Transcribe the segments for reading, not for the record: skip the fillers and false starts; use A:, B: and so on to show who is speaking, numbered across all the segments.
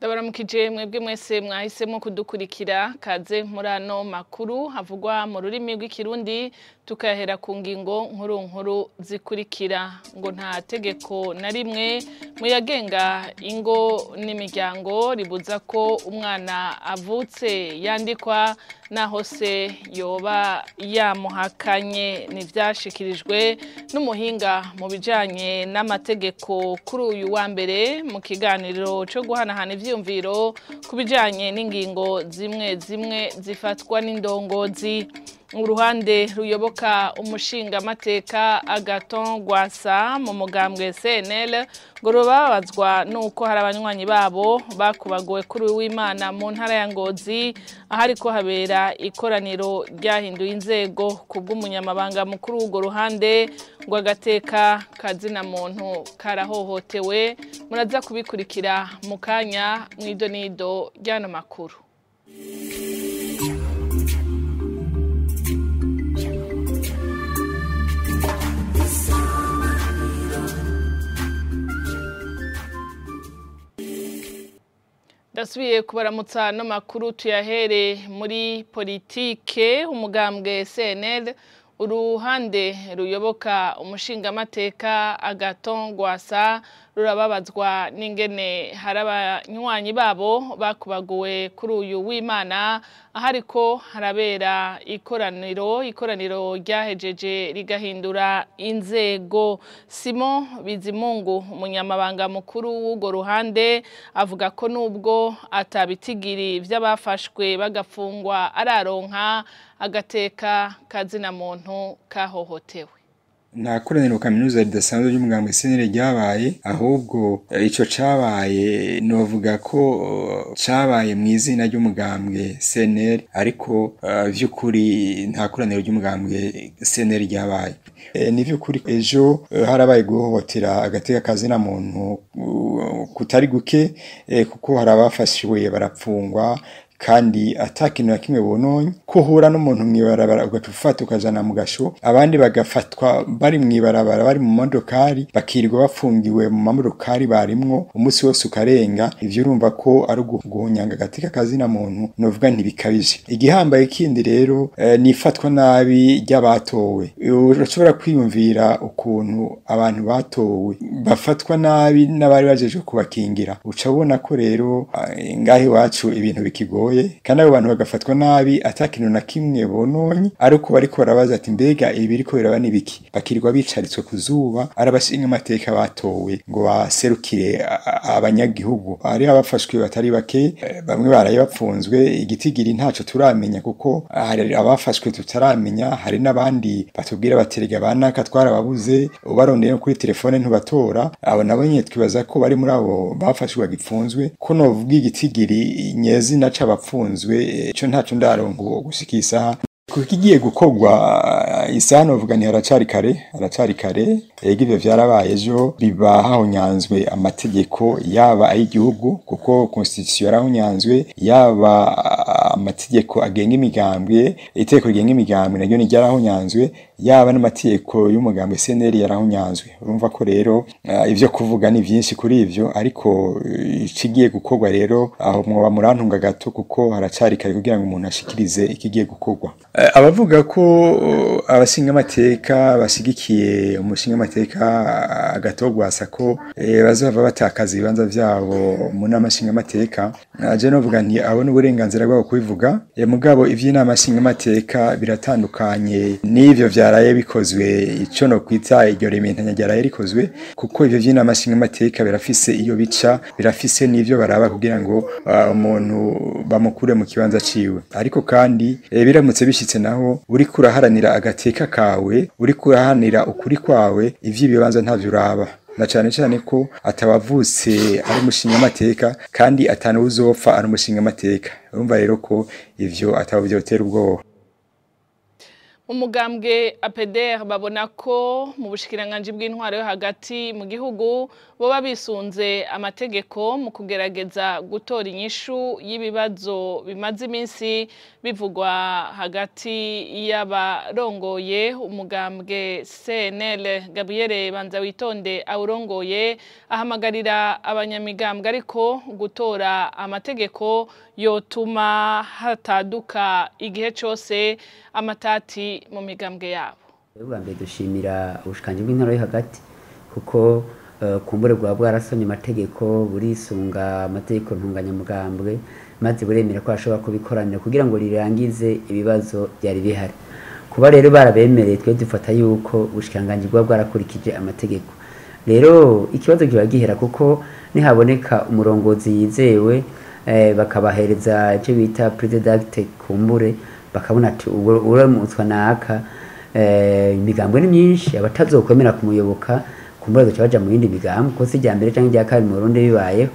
A: Ndabaramukije mwebwe mwese mwahisemo kudukurikira kaze muri ano makuru havugwa mu rurimi rw'ikirundi tukahera ku ngingo nkuru nkuru zikurikira ngo nta tegeko na rimwe muyagenga ingo n'imiryango ribuza ko umwana avutse yandikwa naho se yoba yamuhakanye. N'ivyashikirijwe n'umuhinga mu bijanye n'amategeko kuri uyu wa mbere mu kiganiro cyo guhanahana ivyiyumviro ku bijanye n'ingingo zimwe zimwe zifatwa n'indongozi. Uruhande ruyoboka umushinga mateka Agathon Rwasa mu mugambwe CNL ngo rubabazwa nuko hari abanywanyi babo bakubagowe kuri w'Imana mu ntara ya Ngozi ahariko habera ikoraniro ryahinduye inzego kubw'umunyamabanga mukuru w'urwo ruhande ngo agateka kazina muntu karahohotewe. Muraza kubikurikira mu kanya mw'idonido ry'ano makuru. Dasubiye kubaramutsa no makuru tuyahere muri politike. Umugambwe CNL uruhande ruyoboka umushinga mateka Agathon Rwasa rurababazwa n'ingene hari abanywanyi babo bakubaguwe kuri uyu w'Imana ahariko harabera ikoraniro ryahejeje rigahindura inzego. Simon Bizimungu umunyamabanga mukuru w'ugo ruhande avuga ko nubwo atabitigiri vy'abafashwe bagafungwa araronka agateka kazina muntu kahohotewe.
B: Nta koraniro kaminuza ridasanzwe ry'umugambwe CNL ryabaye, ahubwo ico cabaye novuga ko cabaye mu izina ry'umugambwe CNL, ariko vy'ukuri nta koraniro ry'umugambwe CNL ryabaye. Ni vy'ukuri ejo harabaye guhohotera agateka kazina muntu kutari guke, kuko harabafashwe barapfungwa kandi atakintu na kimwe bononye. Kuhura n'umuntu mwibarabara ugatufata ukajana mu gasho, abandi bagafatwa bari mwibarabara bari mu modokari bakirirwa bafungiwe mu mamodokari barimwo umunsi wose ukarenga. Ivyo urumva ko ari guhunyanga agateka kazina muntu, novuga ntibikabije. Igihambaye kindi rero nifatwa nabi ry'abatowe. Urashobora kwiyumvira ukuntu abantu batowe bafatwa nabi n'abari bajeje kubakingira. Uca ubona ko rero ngahe iwacu ibintu bikigoye, kandi abo bantu bagafatwa nabi atakintu na kimwe bononye, ariko bariko barabaza ati mbega ibi biriko biraba nibiki, bakirirwa bicaritswe kuzuba. Arabashinga amateka batowe ngo baserukire abanyagihugu. Ari abafashwe batari bake, bamwe baraye bapfunzwe, igitigiri ntaco turamenya kuko hari abafashwe tutaramenya, hari n'abandi batubwira baterega banaka twarababuze, ubarondeye kuri telefone ntubatora. Abo nabo nyene twibaza ko bari muri abo bafashwe bagipfunzwe. Ko novuga igitigiri nyezi na abapfunzwe ico ntaco ndarongo gushika isaha. Kuko igiye gukorwa isaha novuga nti haracari kare. Ego ivyo vyarabaye ejo, biba hahonyanzwe amategeko yaba ay'igihugu kuko constitution yarahonyanzwe, yaba amategeko agenga imigambwe, itegeko rigenga imigambwe naryo ni ryarahonyanzwe, yaba n'amategeko y'umugambwe CNL yarahonyanzwe. Urumva ko rero ivyo kuvuga ni vyinshi kuri ivyo, ariko ikigiye gukorwa rero aho mwoba murantunga gato kuko haracari kare kugira ngo umuntu ashikirize ikigiye gukorwa. Abavuga ko abashinga amateka bashigikiye umushinga amateka Agathon Rwasa ko bazova batakaza ibibanza vyabo mu nama nshinga amateka, je novuga nti abo n'uburenganzira bwabo kubivuga. Mugabo ivy'inama nshinga amateka biratandukanye n'ivyo vyaraye bikozwe, ico no kwita iryo rementanya ryaraye rikozwe, kuko ivyo vy'inama nshinga amateka birafise iyo bica, birafise n'ivyo baraba kugira ngo umuntu bamukure mu kibanza ciwe. Ariko kandi biramutse bishitse naho uriko uraharanira agateka kawe, uriko uraharanira ukuri kwawe, ivy'ibibanza ntavyo uraba. Na cane cane ko atabavutse ari umushinga amateka kandi atanuwuzopfa ari umushinga amateka. Urumva rero ko ivyo atavyotera ubwoba.
A: Umugambwe APDR babona ko mu bushikiranganji bw'intwaro yo hagati mu gihugu boba bisunze amategeko mu kugerageza gutora inyishu y'ibibazo bimaze iminsi bivugwa hagati y'abarongoye umugambwe CNL. Gabriel Banzawitonde awurongoye ahamagarira abanyamigambwe ariko gutora amategeko yotuma hataduka igihe cose amatati mu migambwe yabo.
C: Ubwa mbere dushimira ubushikiranganji bw'intwaro yo hagati kuko kumbure bwa bwarasomye amategeko, burisunga amategeko ntunganyamugambwe, maze buremera ko ashobora kubikoranira kugira ngo rirangize ibibazo byari bihari. Kuba rero barabemereye, twe dufata yuko ubushikiranganji bwa bwarakurikije amategeko. Rero ikibazo kiba gihera kuko nihaboneka umurongozi yizewe, bakabahereza icyo bita prise d'acte, kumbure bakabona ati uramutswa naka. Imigambwe ni myinshi, abatazokwemera kumuyoboka kumbura bazoca baja mu yindi migambwe, kuko si irya mbere canke irya kabiri mu Burundi bibayeho.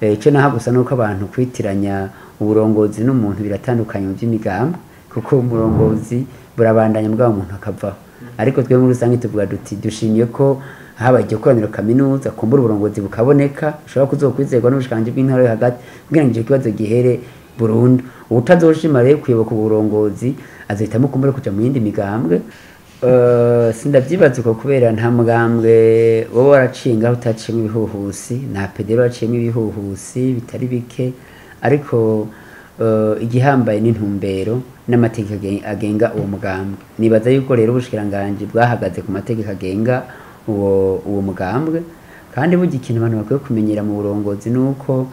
C: Ico naho gusa nuko abantu kwitiranya uburongozi n'umuntu biratandukanye mu vy'imigambwe, kuko umurongozi burabandanya mugabo umuntu akavaho. Ariko twe muri rusange tuvuga duti dushimye ko habaye iryo koraniro kaminuza, kumbura uburongozi bukaboneka, ushobora kuzokwizerwa n'ubushikiranganji bw'intwaro yo hagati kugira ngo ico kibazo gihere burundu. Uwutazoshima rero kuyoboka uburongozi azohitamwo kumbura kuja mu yindi migambwe. Sindavyibaza uko kubera nta mugambwe woba waraciye ngaho utaciyemwo ibihuhusi, nta pedero waciyemwo ibihuhusi bitari bike, ariko igihambaye n'intumbero n'amategeko agenga uwo mugambwe. Nibaza yuko rero ubushikiranganji bwahagaze ku mategeko agenga uwo mugambwe. Kandi burya ikintu abantu bakwiye kumenyera mu burongozi nuko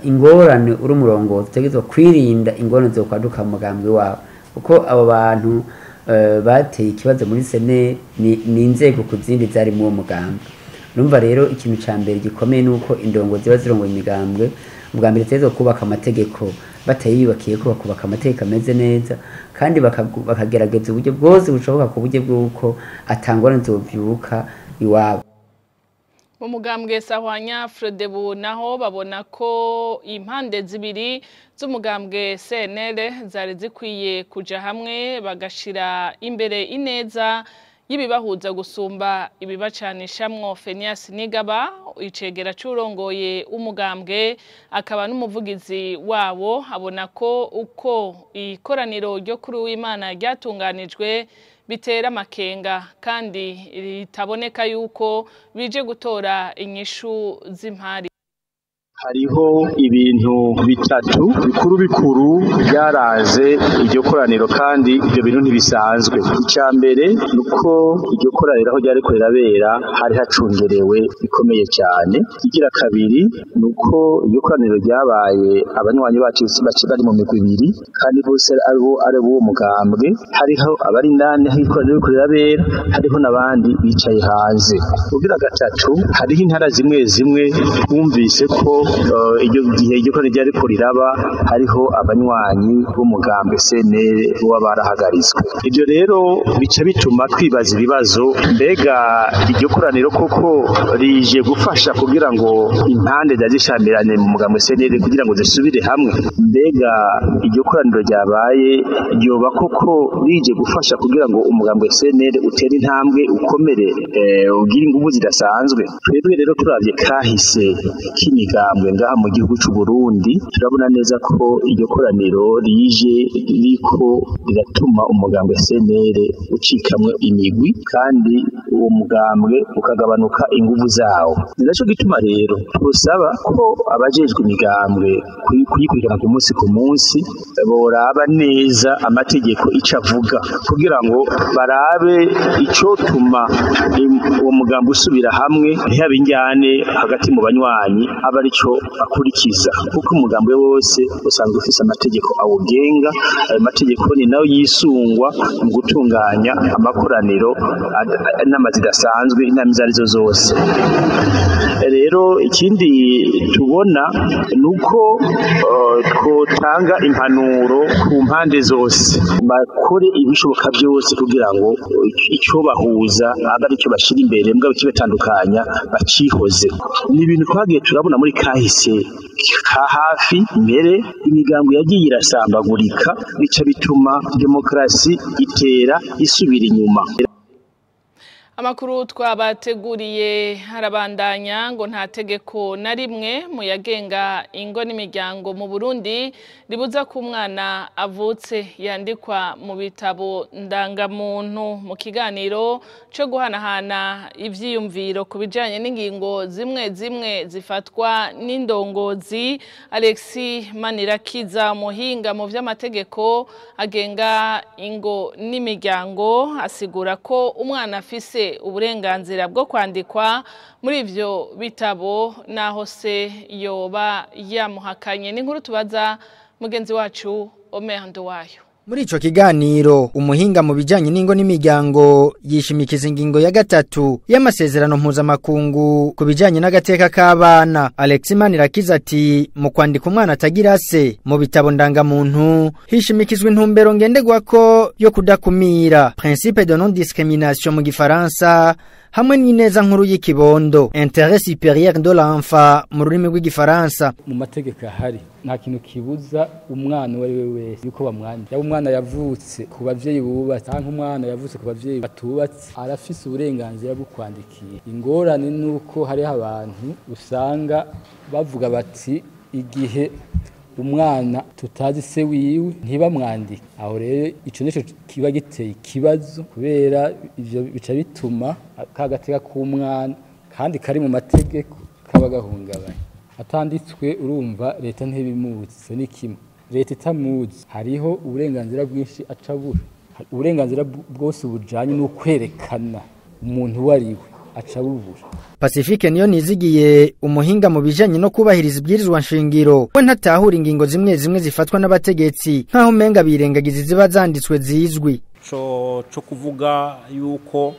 C: ingorane uri umurongozi utegerezwa kwirinda ingorane zokwaduka mu mugambwe wawe, kuko abo bantu bateye ikibazo muri sene ni inzego ku zindi zari mu uwo mugambwe. Urumva rero ikintu ca mbere gikomeye nuko indongozi ziba zirongoye imigambwe, ubwa mbere zitegerezwa kubaka amategeko batayiyubakiye, ko bakubaka amategeko ameze neza, kandi bakagerageza uburyo bwose bushoboka ku buryo bw'uko atangorane zovyuka iwabo.
A: Mu mugambwe Sahwanya Frodebu naho babona ko impande zibiri z'umugambwe CNL zari zikwiye kuja hamwe bagashira imbere ineza y'ibibahuza gusumba ibibacanishamwo. Fenias Nigaba, icegera c'urongoye umugambwe akaba n'umuvugizi wawo, abona ko uko ikoraniro ryo kuri w'Imana ryatunganijwe bitera amakenga kandi ritaboneka yuko bije gutora inyishu z'impari.
D: Hariho ibintu bitatu bikuru bikuru byaranze iryo koraniro, kandi ibyo bintu ntibisanzwe. Icya mbere nuko iryo koraniro aho ryari rirabera hari hacungerewe bikomeye cyane. Igira kabiri nuko iryo koraniro ryabaye abanywanyi bacu bari mu migwi ibiri, kandi bose ari bo mugambwe. Hariho abari indani aho ikoraniro ririko rirabera, hariho n'abandi bicaye hanze. Ugira gatatu, hariho intara zimwe zimwe twumvise ko iryo gihe iryo koraniro ryariko riraba hariho abanywanyi b'umugambwe CNL boba barahagaritswe. Ibyo rero bica bituma twibaza ibibazo: mbega iryo koraniro koko rije gufasha kugira ngo impande zishamirane mu mugambwe CNL kugira ngo zisubire hamwe? Mbega iryo koraniro ryabaye ryoba koko rije gufasha kugira ngo umugambwe CNL utere intambwe, ukomere, ugire inguvu zidasanzwe? Twebwe rero turavye kahise k'imigambwe ngaha mu gihugu c'u Burundi, turabona neza ko iryo koraniro rije ririko riratuma umugambwe CNL ucikamwe imigwi, kandi uwo mugambwe ukagabanuka inguvu zawo. Ni naco gituma rero twosaba ko abajejwe imigambwe kuyikurikirana ku munsi ku munsi boraba neza amategeko ico avuga, kugira ngo barabe icotuma uwo mugambwe usubira hamwe, ntihabe injyane hagati mu banywanyi, aba arico akurikiza, kuko umugambwe wose usanzwe ufise amategeko awugenga. Ayo mategeko ni nayo yisungwa mu gutunganya amakoraniro, inama zidasanzwe, inama izo arizo zose. Rero ikindi tubona nuko twotanga impanuro ku mpande zose, bakore ibishoboka byose kugira ngo icyo bahuza abe aricyo bashyira imbere, mbwa kibatandukanya bacihoze. Ni ibintu twagiye turabona muri kahise ka hafi mbere imigambo yagiye irasambagurika bica bituma demokarasi itera isubira inyuma.
A: Amakuru twabateguriye harabandanya ngo nta tegeko na rimwe mu yagenga ingo n'imiryango mu Burundi ribuza ko umwana avutse yandikwa mu bitabo ndangamuntu. Mu kiganiro cyo guhanahana ivyiyumviro ku bijanye n'ingingo zimwe zimwe zifatwa n'indongozi, Alexis Manirakiza muhinga mu vy'amategeko agenga ingo n'imiryango asigura ko umwana afise uburenganzira bwo kwandikwa muri ivyo bitabo naho se yoba yamuhakanye. N'inkuru tubaza mugenzi wacu Omer Nduwayo.
E: Muri ico kiganiro umuhinga mu bijanye n'ingo n'imiryango yishimikiza ingingo ya 3 y'amasezerano mpuzamakungu ku bijanye n'agateka k'abana. Alexis Manirakiza ati mu kwandika umwana atagira se mu bitabo ndangamuntu hishimikizwa intumbero ngenderwako yo kudakumira, principe de non discrimination mu gifaransa, hamwe n'ineza nkuru y'ikibondo, intérêt supérieur de l'enfant mu rurimi rw'igifaransa.
F: Mu mategeko ahari nta kintu kibuza umwana uwo ari we wese yuko bamwandika. Yaba umwana yavutse ku bavyeyi bubatse canke umwana yavutse ku bavyeyi batubatse, arafise uburenganzira bwo kwandikira. Ingorane nuko hariho abantu usanga bavuga bati igihe umwana tutazi se wiwe ntibamwandike. Aho rero ico nico kiba giteye ikibazo, kubera ivyo bica bituma kagateka k'umwana kandi kari mu mategeko kaba gahungabanye. Atanditswe urumva leta ntibimuzi, ni kimwe. Leta itamuzi hariho uburenganzira bwinshi acabura, uburenganzira bwose bujanye no kwerekana umuntu uwo ari we acabubura.
E: Pacifique niyo nizigiye umuhinga mu bijanye no kubahiriza ibwirizwa nshingiro we ntatahura ingingo zimwe zimwe zifatwa n'abategetsi nkaho umenga birengagiza ziba zanditswe zizwi.
G: Co kuvuga yuko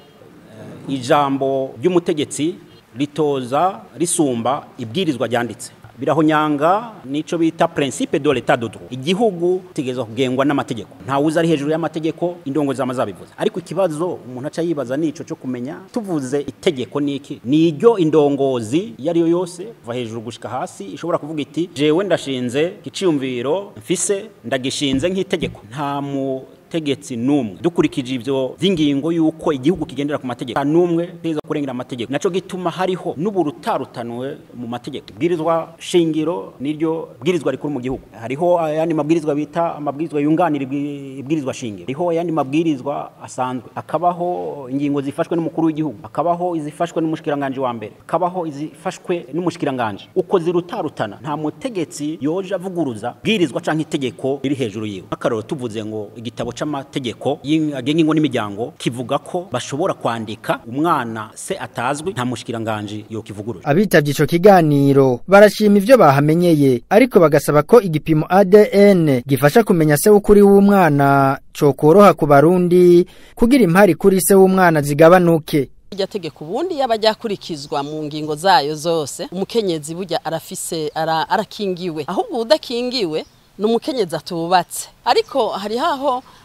G: ijambo ry'umutegetsi ritoza risumba ibwirizwa ryanditse birahonyanga nico bita principe de l'état de droit. Igihugu tigezwa kugengwa n'amategeko, nta wuza ari hejuru y'amategeko, indongo z'amazabivuze. Ariko ikibazo umuntu aca yibaza nico cyo kumenya tuvuze itegeko niki, niryo indongozi yari yo yose va hejuru gushika hasi ishobora kuvuga iti jewe ndashinze iciyumviro mfise ndagishinze nk'itegeko. Nta mutegetsi numwe dukurikije ivyo vy'ingingo yuko igihugu kigendera ku mategeko numwe teza kurengera amategeko, naco gituma hariho n'uburutarutanwe mu mategeko. Ibwirizwa shingiro niryo bwirizwa rikuru mu gihugu, hariho ayandi mabwirizwa bita amabwirizwa yunganira ibwirizwa shingiro, hariho ayandi mabwirizwa asanzwe, akabaho ingingo zifashwe n'umukuru w'igihugu, akabaho izifashwe n'umushikiranganje wa mbere, akabaho izifashwe n'umushikiranganje. Uko zirutarutana nta mutegetsi yoje avuguruza bwirizwa canke itegeko riri hejuru yiwe. Akaroro tuvuze ngo igitabo c'amategeko agenga ingo n'imiryango kivuga ko bashobora kwandika umwana se atazwi, nta mushikiranganje yokivugurura.
E: Abitavye ico kiganiro barashima ivyo bahamenyeye, ariko bagasaba ko igipimo ADN gifasha kumenya se w'ukuri w'umwana cokoroha ku Barundi kugira impari kuri se w'umwana zigabanuke.
H: Irya tegeko ubundi yaba ryakurikizwa mu ngingo zayo zose, umukenyezi burya arafise arakingiwe, ahubwo udakingiwe ni umukenyezi atubatse. Ariko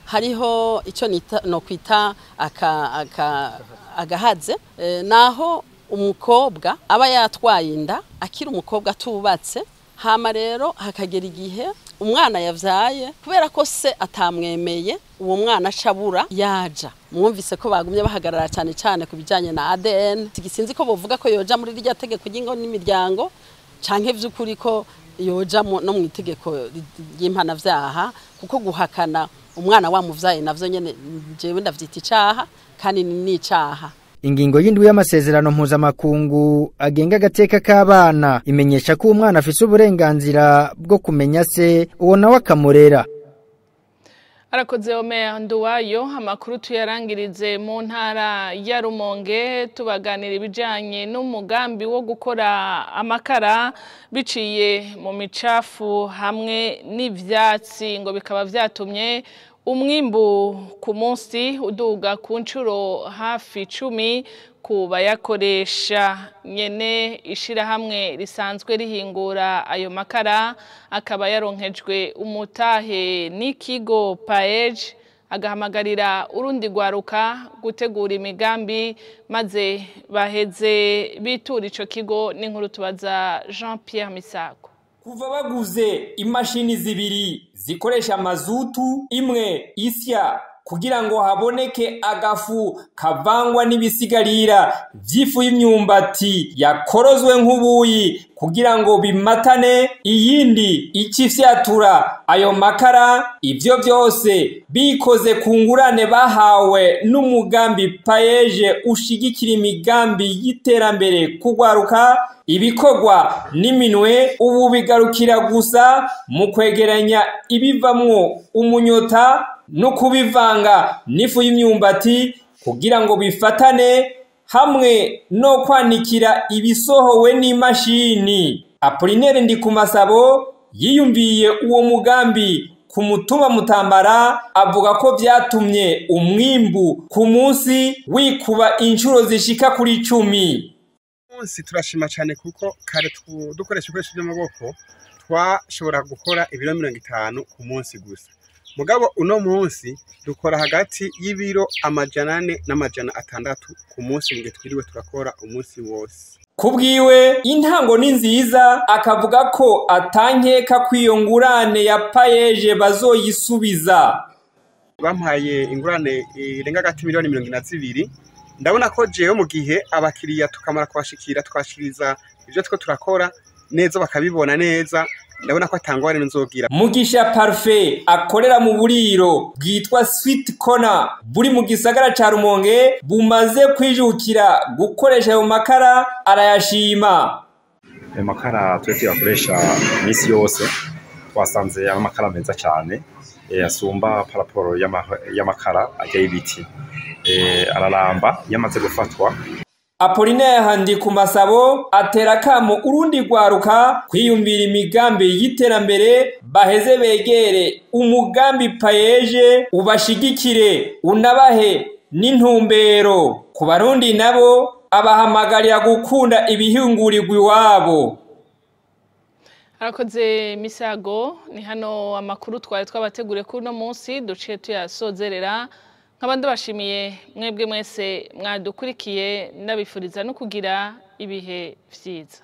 H: hariho icyo no kwita agahaze, naho umukobwa aba yatwaye inda akiri umukobwa atubatse, hama rero hakagera igihe umwana yavyaye kubera ko se atamwemeye, uwo mwana acabura yaja. Mwumvise ko bagumye bahagarara cyane cyane ku bijanye na ADN. Sinzi ko bovuga ko yoja muri rya tegeko ry'ingo n'imiryango canke vy'ukuri ko yoja no mu itegeko ry'impanavyaha, kuko guhakana umwana wamuvyaye navyo nyene jewe ndavyita icaha kandi ni icaha.
E: Ingingo y'indwi y'amasezerano mpuzamakungu agenga agateka k'abana imenyesha ko umwana afise uburenganzira bwo kumenya se, uwo nawe akamurera.
A: Arakoze Omer Nduwayo. Amakuru tuyarangirize mu ntara ya Rumonge tubaganira ibijanye n'umugambi wo gukora amakara biciye mu micafu hamwe n'ivyatsi, ngo bikaba vyatumye umwimbu ku munsi uduga ku nshuro hafi 10 ku bayakoresha. Nyene ishirahamwe risanzwe rihingura ayo makara akaba yaronkejwe umutahe n'ikigo PAEJ Agahamagarira urundi rwaruka gutegura imigambi maze baheze bitura ico kigo. N'inkuru tubaza Jean Pierre Misago.
I: Kuva baguze imashini zibiri zikoresha mazutu, imwe isya kugira ngo haboneke agafu kavangwa n'ibisigarira vy'ifu y'imyumbati yakorozwe nk'ubuyi kugira ngo bimatane, iyindi ikifyatura ayo makara, ivyo vyose bikoze ku ngurane bahawe n'umugambi PAEEJ ushigikira imigambi y'iterambere kugwaruka. Ibikorwa n'iminwe ubu bigarukira gusa mu kwegeranya ibivamwo umunyota no kubivanga n'ifu y'imyumbati kugira ngo bifatane, hamwe no kwanikira ibisohowe n'imashini. Apollinaire Ndikumasabo yiyumviye uwo mugambi ku mutumba Mutambara, avuga ko vyatumye umwimbu ku munsi wikuba inshuro zishika kuri 10.
J: Munsi turashima cyane kuko kare dukoresha ibikoresho by'amaboko twashobora gukora ibiro 50 ku munsi gusa. Mugabo uno munsi dukora hagati y'ibiro 400 na 600 ku munsi, mu gihe twiriwe turakora umunsi wose.
I: Kubwiwe intango ni nziza, akavuga ko atankeka kw'iyo ngurane ya PAEEJ bazoyisubiza.
J: Bampaye ingurane irenga hagati miliyoni 42. Ndabona ko jewe mu gihe abakiriya tukamara kubashikira twashiriza ivyo two turakora neza bakabibona neza, ndabona ko atangwa nzogira.
I: Mugisha Parfait akorera mu buriro bwitwa Sweet Corner buri mu gisagara ca Rumonge, bumaze kwijukira gukoresha ayo makara, arayashima.
K: Ayo makara twe tuyakoresha iminsi yose, twasanze ari amakara meza cyane, asumba paraporo y'amakara ajya y'ibiti, araramba iyo amaze gufatwa.
I: Apollinaire Ndikumasabo atera akamo urundi rwaruka kwiyumvira imigambi y'iterambere, baheze begere umugambi PAEEJ ubashigikire unabahe n'intumbero. Ku barundi nabo abahamagarira gukunda ibihingurirwa iwabo.
A: Arakoze Misago. Ni hano amakuru twari twabateguriye kuri uno munsi duciye tuyasozerera. Nk'abandi bashimiye mwebwe mwese mwadukurikiye, ndabifuriza no kugira ibihe vyiza.